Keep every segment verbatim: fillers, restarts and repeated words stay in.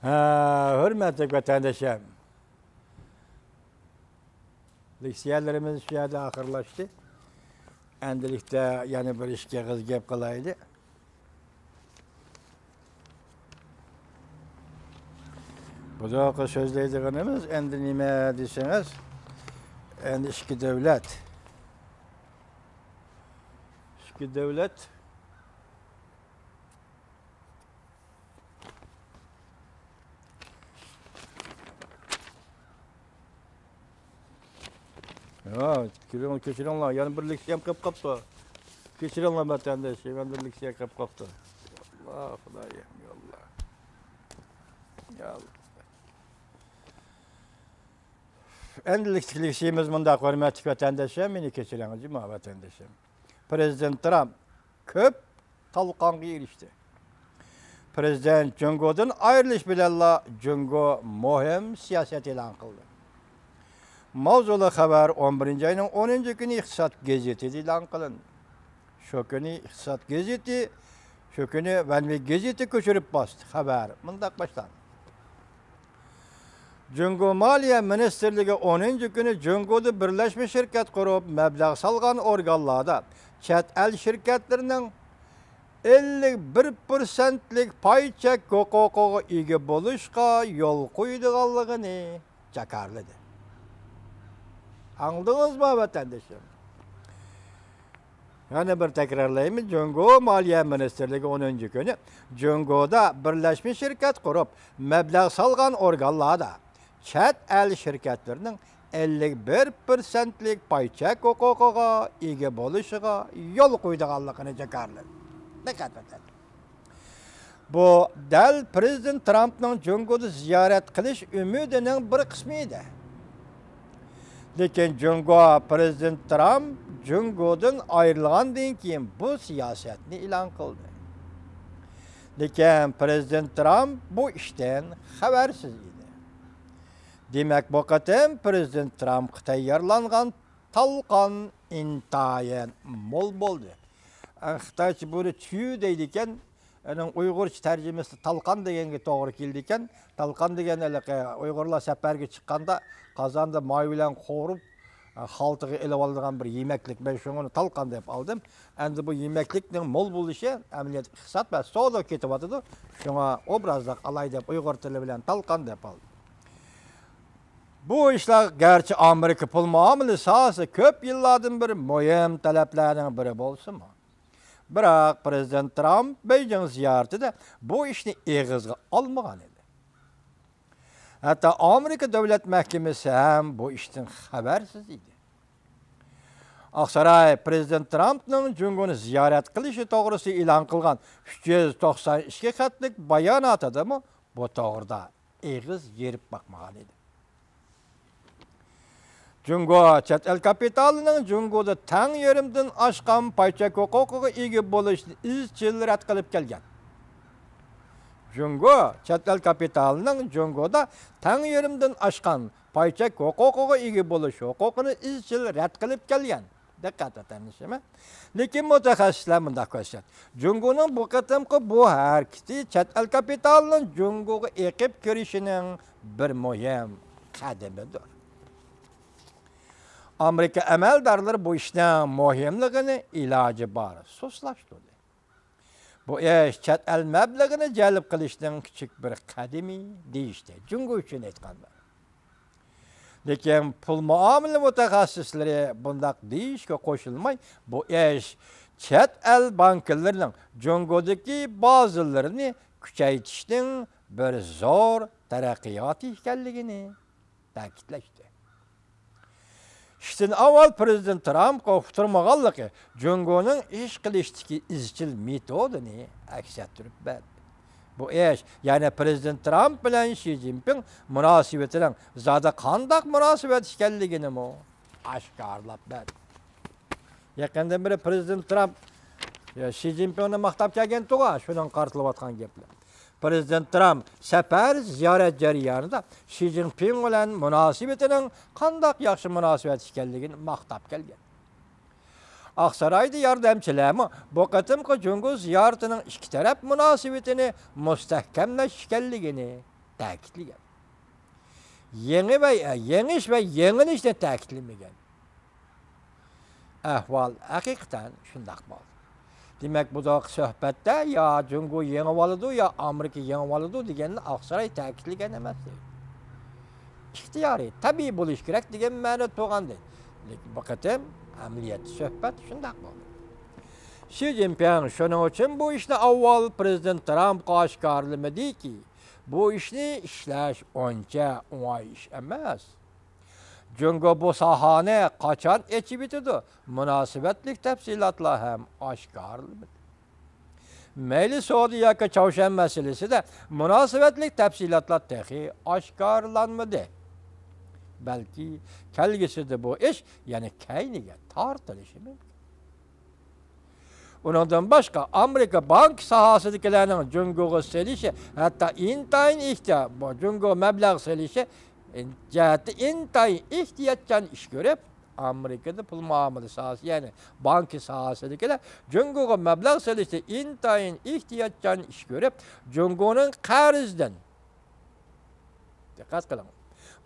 ھە، ھۆرمەتلىك ۋەتەندىشىم، لېكسىيەلىرىمىز شۇ يەردە ئاخىرلاشتى. ئەمدىلىكتە يەنە بىر ئىككى ئېغىز گەپ قىلايلى. بۇ دەقىقە سۆزلەيدىغىنىمىز ئەمدى نېمە دېسىڭىز، ئەمدى ئىككى دۆلەت. ئىككى دۆلەت. يا، كېلىڭ، كەچۈرۈڭلار، يەنە بىر لېكسىيەم قېلىپ قاپتۇ. كەچۈرۈڭلار، ۋەتەنداش، يەنە بىر لېكسىيە قېلىپ قاپتۇ. ئاللا، خۇدايىم، يا ئاللا. يا ئاللا. ئەمدى لېكسىيىمىز مۇنداق، ھۆرمەتلىك ۋەتەنداشلار، مېنى كەچۈرۈڭ، جۇما ۋەتەندىشىم. پىرېزىدېنت ترامپ كۆپ تالقانغا ئېرىشتى. پىرېزىدېنت جۇڭگودىن ئايرىلىش بىلەنلا جۇڭگو مۇھىم سىياسەت ئېلان قىلدى. ماۋزۇلۇق خەۋەر ئون بىرىنچى ئاينىڭ ئونىنچى كۈنى ئىقتىساد گېزىتىدە ئېلان قىلىندى. شۇ كۈنى ئىقتىساد گېزىتى، شۇ كۈنى ۋەنۋى گېزىتى كۆچۈرۈپ باستى. خەۋەر مۇنداق باشلاندى. جۇڭگو مالىيە مىنىستىرلىكى ئونىنچى كۈنى جۇڭگودا بىرلەشمە شىركەت قۇرۇپ، مەبلەغ سالغان ئورگانلاردا چەت ئەل شىركەتلىرىنىڭ ئەللىك بىر پىرسەنتلىك پاي چەك ھوقۇقىغا ئىگە بولۇشقا يول قويىدىغانلىقىنى جاكارلىدى. ئاڭلىدىڭىزمۇ، ۋەتەندىشىم؟ يەنە بىر تەكرارلايمەن، جۇڭگو مالىيە مىنىستىرلىكى ئونىنچى كۈنى جۇڭگودا بىرلەشمە شىركەت قۇرۇپ، مەبلەغ سالغان ئورگانلاردا چەت ئەل شىركەتلىرىنىڭ ئەللىك بىر پىرسەنتلىك پاي چەك ھوقۇقىغا ئىگە بولۇشىغا يول قويىدىغانلىقىنى جاكارلىدى. دىققەت قىلىڭ. بۇ دەل پىرېزىدېنت ترامپنىڭ جۇڭگودا زىيارەت قىلىش ئۈمىدىنىڭ بىر قىسمى ئىدى. لېكىن جۇڭگو پىرېزىدېنت ترامپ جۇڭگودىن ئايرىلغاندىن كېيىن بۇ سىياسەتنى ئېلان قىلدى. لېكىن پىرېزىدېنت ترامپ بۇ ئىشتىن خەۋەرسىز ئىدى. دېمەك، بۇ قېتىم پىرېزىدېنت ترامپقا تەييارلانغان تالقان ئىنتايىن مول بولدى. ئە، خىتايچە بۇنى چۈ دەيدىكەن، ئۇنىڭ ئۇيغۇرچە تەرجىمىسى تالقان دېگەنگە توغرا كېلىدىكەن. تالقان دېگەن ھېلىقى ئۇيغۇرلار سەپەرگە چىققاندا قازاندا ماي بىلەن قورۇپ، ئە، خالتىغا ئېلىۋالىدىغان بىر يېمەكلىك. مەن شۇڭا ئۇنى تالقان دەپ ئالدىم. ئەمدى بۇ يېمەكلىكنىڭ مول بولۇشى ئەمەلىيەتتە ئىقتىساد ۋە سودا كېتىۋاتىدۇ. شۇڭا ئوبرازلىق ئالاي دەپ ئۇيغۇر تىلى بىلەن تالقان دەپ ئالدىم. بۇ ئىشلار گەرچە ئامېرىكا پۇل مۇئامىلە ساھەسىدە كۆپ يىللاردىن بېرى مۇھىم تەلەپلەرنىڭ بىرى بولسىمۇ، بىراق پىرېزىدېنت ترامپ بېيجىڭ زىيارىتىدە بۇ ئىشنى ئېغىزغا ئالمىغان ئىدى. ھەتتا ئامېرىكا دۆلەت مەھكىمىسى ھەم بۇ ئىشتىن خەۋەرسىز ئىدى. ئاقساراي پىرېزىدېنت ترامپنىڭ جۇڭگونى زىيارەت قىلىشى توغرىسىدا ئېلان قىلغان ئۈچ يۈز توقسان ئىككى خەتلىك باياناتىدىمۇ بۇ توغرىدا ئېغىز يېرىپ باقمىغان ئىدى. جۇڭگو چەت ئەل كاپىتالىنىڭ جۇڭگودا تەڭ يېرىمدىن ئاشقان پاي چەك ھوقۇقىغا ئىگە بولۇشنى ئىزچىل رەت قىلىپ كەلگەن. جۇڭگو چەت ئەل كاپىتالىنىڭ جۇڭگودا تەڭ يېرىمدىن ئاشقان پاي چەك ھوقۇقىغا ئىگە بولۇش ھوقۇقىنى ئىزچىل رەت قىلىپ كەلگەن. دىققەت ئەتەنىشىمە. لېكىن مۇتەخەسسىسلەر مۇنداق كۆرسەت، جۇڭگونىڭ بۇ قېتىمقى بۇ ھەرىكىتى چەت ئەل كاپىتالىنىڭ جۇڭگوغا ئېقىپ كىرىشىنىڭ بىر مۇھىم قەدىمىدۇر. ئامېرىكا ئەمەلدارلىرى بۇ ئىشنىڭ مۇھىملىقىنى ئىلاجى بار سۇسلاشتۇردى. بۇ ئىش چەت ئەل مەبلىغىنى جەلپ قىلىشنىڭ كىچىك بىر قەدىمى دېيىشتى، جۇڭگو ئۈچۈن ئېيتقاندا. لېكىن پۇل مۇئامىلە مۇتەخەسسىسلىرى بۇنداق دېيىشكە قوشۇلماي، بۇ ئىش چەت ئەل بانكىلىرىنىڭ جۇڭگودىكى بازىلىرىنى كۈچەيتىشنىڭ بىر زور تەرەققىياتى ئىكەنلىكىنى تەكىتلەشتى. ئىشتىن ئاۋۋال پىرېزىدېنت ترامپقا ئۇقتۇرمىغانلىقى جۇڭگونىڭ ئىش قىلىشتىكى ئىزچىل مېتودىنى ئەكس ئەتتۈرۈپ بەردى. بۇ ئىش، يەنى پىرېزىدېنت ترامپ بىلەن شى جىنپىڭ مۇناسىۋىتىنىڭ زادى قانداق مۇناسىۋەت ئىكەنلىكىنىمۇ ئاشكارىلاپ بەردى. يېقىندىن بېرى پىرېزىدېنت ترامپ، يا، شى جىنپىڭنى ماختاپ كەلگەنتىغۇ، شۇنىڭغا قارىتىلىۋاتقان گەپلەر. پىرېزىدېنت ترامپ سەپەر زىيارەت جەريانىدا شى جىنپىڭ بىلەن مۇناسىۋىتىنىڭ قانداق ياخشى مۇناسىۋەت ئىكەنلىكىنى ماختاپ كەلگەن. ئاقسارايدا ياردەمچىلەرمۇ بۇ قېتىمقى جۇڭگو زىيارىتىنىڭ ئىككى تەرەپ مۇناسىۋىتىنى مۇستەھكەملەش ئىكەنلىكىنى تەكىتلىگەن. يېڭى ۋە، يېڭىش ۋە يېڭىلىشنى تەكىتلىمىگەن. ئەھۋال ھەقىقەتەن شۇنداق بولدى. دېمەك، بۇ سۆھبەتتە يا جۇڭگو يېڭىۋالىدۇ، يا ئامېرىكا يېڭىۋالىدۇ دېگەننى ئاقساراي تەكىتلىگەن ئەمەس. ئىختىيارىي، تەبىئىي بولۇشى كېرەك دېگەن مەنىدە تۇرغانىدى. لېكىن بۇ قېتىم ئەمەلىيەتتە سۆھبەت شۇنداق بولدى. شى جىنپىڭ شۇنىڭ ئۈچۈن بۇ ئىشنى ئاۋۋال پىرېزىدېنت ترامپقا ئاشكارىلىمىدىكى، بۇ ئىشنى ئىشلەش ئۇنچە ئوڭاي ئىش ئەمەس. جۇڭگو بۇ ساھەنى قاچان ئېچىۋېتىدۇ؟ مۇناسىۋەتلىك تەپسىلاتلار ھەم ئاشكارىلىمىدى. مەيلى سودا ياكى چاۋشيەن مەسىلىسىدە مۇناسىۋەتلىك تەپسىلاتلار تېخى ئاشكارىلانمىدى. بەلكى كەلگۈسىدە بۇ ئىش يەنە كەينىگە تارتىلىشى مۇمكىن. ئۇنىڭدىن باشقا، ئامېرىكا بانكا ساھەسىدىكىلەرنىڭ جۇڭگوغا سېلىشى ھەتتا ئىنتايىن ئېھتىيات، بۇ جۇڭگو مەبلەغ سېلىشى جەھەتتە ئىنتايىن ئېھتىياتچان ئىش كۆرۈپ، ئامېرىكىدا پۇل مۇئامىلە ساھەسى، يەنى بانكا ساھەسىدىكىلەر جۇڭگوغا مەبلەغ سېلىشتا ئىنتايىن ئېھتىياتچان ئىش كۆرۈپ، جۇڭگونىڭ قەرزدىن، دىققەت قىلىڭ،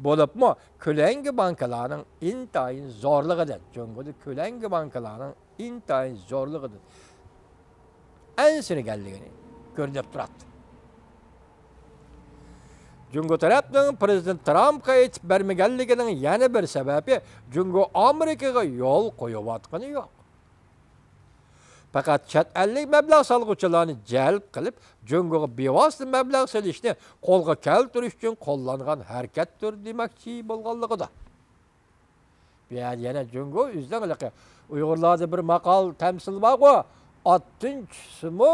بولۇپمۇ كۆلەڭگە بانكىلارنىڭ ئىنتايىن زورلۇقىدىن، جۇڭگودا كۆلەڭگە بانكىلارنىڭ ئىنتايىن زورلۇقىدىن ئەنسىرىگەنلىكىنى كۆرۈنۈپ تۇراتتى. جۇڭگو تەرەپنىڭ پىرېزىدېنت ترامپقا ئېيتىپ بەرمىگەنلىكىنىڭ يەنە بىر سەۋەبى، جۇڭگو ئامېرىكىغا يول قويۇۋاتقىنى يوق. پەقەت چەت ئەللىك مەبلەغ سالغۇچىلارنى جەلپ قىلىپ، جۇڭگوغا بىۋاسىتە مەبلەغ سېلىشنى قولغا كەلتۈرۈش ئۈچۈن قوللانغان ھەرىكەتتۇر دېمەكچى بولغانلىقىدا. بۇ يەردە يەنە جۇڭگو ئۆزىنىڭ ھېلىقى ئۇيغۇرلاردا بىر ماقال، تەمسىل بارغۇ، «ئاتتىن چۈشسىمۇ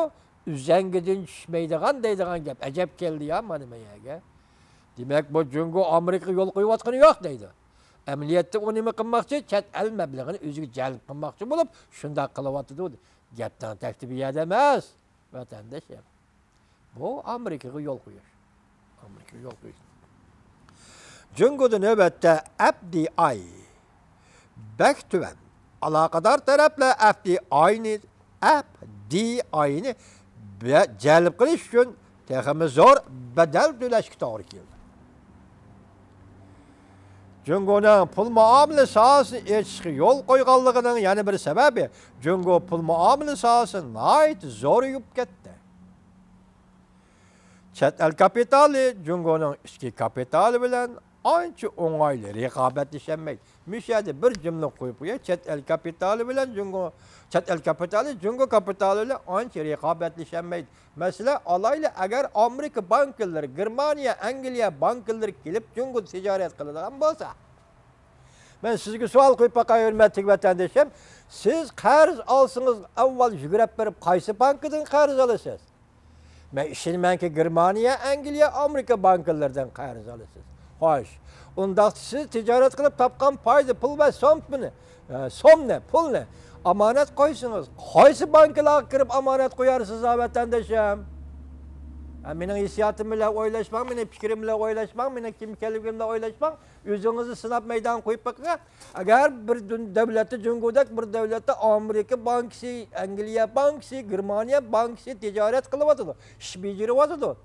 ئۈزەڭگىدىن چۈشمەيدىغان» دەيدىغان گەپ. ئەجەب كەلدى يا مانا بۇ يەرگە. دېمەك، بۇ جۇڭگو ئامېرىكىغا يول قويۇۋاتقىنى يوق دەيدۇ. ئەمەلىيەتتە ئۇ نېمە قىلماقچى؟ چەت ئەل مەبلىغىنى ئۆزىگە جەلپ قىلماقچى بولۇپ، شۇنداق قىلىۋاتىدۇ. گەپنىڭ تەكتى بۇ يەردە ئەمەس، ۋەتەندىشىم. بۇ ئامېرىكىغا يول قويۇش. ئامېرىكىغا يول قويۇش. جۇڭگودا نۆۋەتتە ئەف دى ئاي بەك تۆۋەن. ئالاقىدار تەرەپلەر ئەف دى ئاينى، ئەف دى ئاينى بە-، جەلپ قىلىش ئۈچۈن تېخىمۇ زور بەدەل تۆلەشكە توغرا كېلىدۇ. جۇڭگونىڭ پۇل مۇئامىلە ساھەسىنى ئېچىشقا يول قويغانلىقىنىڭ يەنە بىر سەۋەبى، جۇڭگو پۇل مۇئامىلە ساھەسى ناھايىتى زورىيىپ كەتتى. چەت ئەل كاپىتالى جۇڭگونىڭ ئىچكى كاپىتالى بىلەن ئانچە ئوڭايلى رىقابەتلىشەلمەيدۇ. مۇشۇ يەردە بىر جۈملە قويۇپ قوياي، چەت ئەل كاپىتالى بىلەن جۇڭگو، چەت ئەل كاپىتالى جۇڭگو كاپىتالى بىلەن ئانچە رىقابەتلىشەلمەيدۇ. مەسىلەن ئالايلى، ئەگەر ئامېرىكا بانكىلىرى، گېرمانىيە، ئەنگلىيە بانكىلىرى كېلىپ جۇڭگودا تىجارەت قىلىدىغان بولسا، مەن سىزگە سوئال قويۇپ باقاي، ھۆرمەتلىك ۋەتەندىشىم. سىز قەرز ئالسىڭىز، ئاۋۋال يۈگرەپ بېرىپ قايسى بانكىدىن قەرز ئالىسىز؟ مەن ئىشىنىمەنكى، گېرمانىيە، ئەنگلىيە، ئامېرىكا بانكىلىرىدىن قەرز ئالىسىز. خوش، ئۇنداقتا سىز تىجارەت قىلىپ تاپقان پايدا پۇل ۋە سومنى، ئە، سومنى، پۇلنى ئامانەت قويسىڭىز، قايسى بانكىلارغا كىرىپ ئامانەت قويارسىز، ھە، ۋەتەندىشىم؟ ھە، مېنىڭ ھېسسىياتىم بىلەن ئويلاشماڭ، مېنىڭ پىكرىم بىلەن ئويلاشماڭ، مېنىڭ كىم ئىكەنلىكىم بىلەن ئويلاشماڭ. ئۆزىڭىزنى سىناپ مەيدانغا قويۇپ بېقىڭ. ئەگەر بىر دۇن-، دۆلەتتە، جۇڭگودەك بىر دۆلەتتە ئامېرىكا بانكىسى، ئەنگلىيە بانكىسى، گېرمانىيە بانكىسى تىجارەت قىلىۋاتىدۇ، ئىش بېجىرىۋاتىدۇ.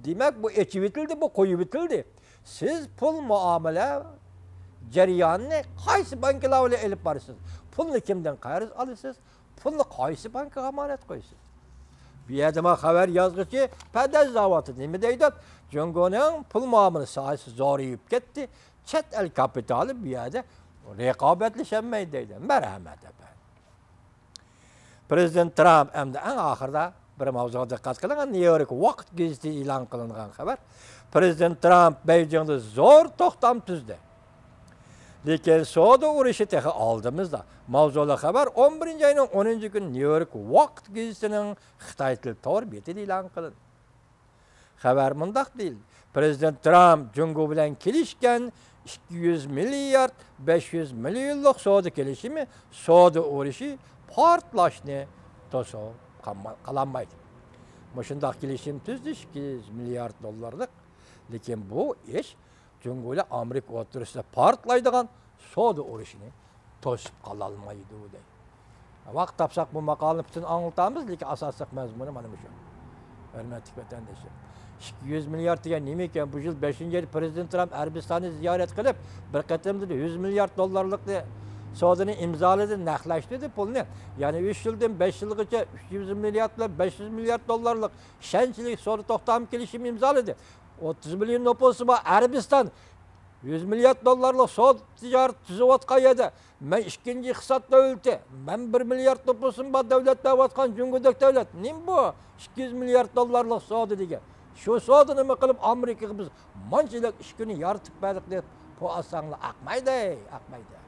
دېمەك، بۇ ئېچىۋېتىلدى، بۇ قويۇۋېتىلدى. سىز پۇل مۇئامىلە جەريانىنى قايسى بانكىلار بىلەن ئېلىپ بارىسىز؟ پۇلنى كىمدىن قەرز ئالىسىز؟ پۇلنى قايسى بانكىغا ئامانەت قويىسىز؟ بۇ يەردە ما خەۋەر يازغۇچى پەدەز زاۋۇتى نېمە دەيدۇ؟ جۇڭگونىڭ پۇل مۇئامىلە ساھەسى زورىيىپ كەتتى. چەت ئەل كاپىتالى بۇ يەردە رىقابەتلىشەلمەيدۇ دەيدۇ. مەرھەمەت ئەپەندى. پىرېزىدېنت ترامپ ئەمدى ئەڭ ئاخىرىدا بىر ماۋزۇغا دىققەت قىلىڭ، نيۇ يورك ۋاقىت گېزىتى ئېلان قىلىنغان خەۋەر. پىرېزىدېنت ترامپ بېيجىڭدا زور توختام تۈزدى. لېكىن سودا ئۇرۇشى تېخى ئالدىمىزدا. ماۋزۇلۇق خەۋەر ئون بىرىنچى ئاينىڭ ئونىنچى كۈنى نيۇ يورك ۋاقىت گېزىتىنىڭ خىتاي تىلى تور بېتىدە ئېلان قىلىندى. خەۋەر مۇنداق دېيىلدى: پىرېزىدېنت ترامپ جۇڭگو بىلەن كېلىشكەن ئىككى يۈز مىليارد بەش يۈز مىليونلۇق سودا كېلىشىمى سودا ئۇرۇشى پارتلاشنى توسۇپ قالما-، قالالمايدۇ. مۇشۇنداق كېلىشىم تۈزدى، ئىككى يۈز مىليارد دوللارلىق. لېكىن بۇ ئىش جۇڭگو بىلەن ئامېرىكا ئوتتۇرىسىدا پارتلايدىغان سودا ئۇرۇشىنى توسۇپ قالالمايدۇ دەيدۇ. ۋاقىت تاپساق بۇ ماقالىنى پۈتۈن ئاڭلىتامىز، لېكىن ئاساسلىق مەزمۇنى مانا مۇشۇ. ھۆرمەتلىك ۋەتەندىشىم، ئىككى يۈز مىليارد دېگەن نېمە ئىكەن؟ بۇ يىل بەشىنچى ئايدا پرېزىدېنت ترامپ ئەرەبىستاننى زىيارەت قىلىپ، بىر قېتىمدا يۈز مىليارد دوللارلىق سودىنى ئىمزالىدى، نەقلەشتۈردى پۇلنى. يەنى ئۈچ يىلدىن بەش يىلغىچە ئۈچ يۈز مىليارد بىلەن بەش يۈز مىليارد دوللارلىق ئىشەنچلىك سودا توختام كېلىشىمى ئىمزالىدى. ئوتتۇز مىليون نوپۇسى بار ئەرەبىستان يۈز مىليارد دوللارلىق سودا تىجارەت تۈزۈۋاتقان يەردە، مەن ئىككىنچى ئىقتىساد دۆلىتى، مەن بىر مىليارد نوپۇسۇم بار دۆلەت دەۋاتقان جۇڭگودەك دۆلەت، نېمە بۇ ئىككى يۈز مىليارد دوللارلىق سودا دېگەن؟ شۇ سودىنى نېمە قىلىپ ئامېرىكىغا بىز مانچىلىك ئىش كۈنى يارىتىپ بەردۇق دەپ پو ئالساڭلار ئاقمايدۇ، ئاقمايدۇ.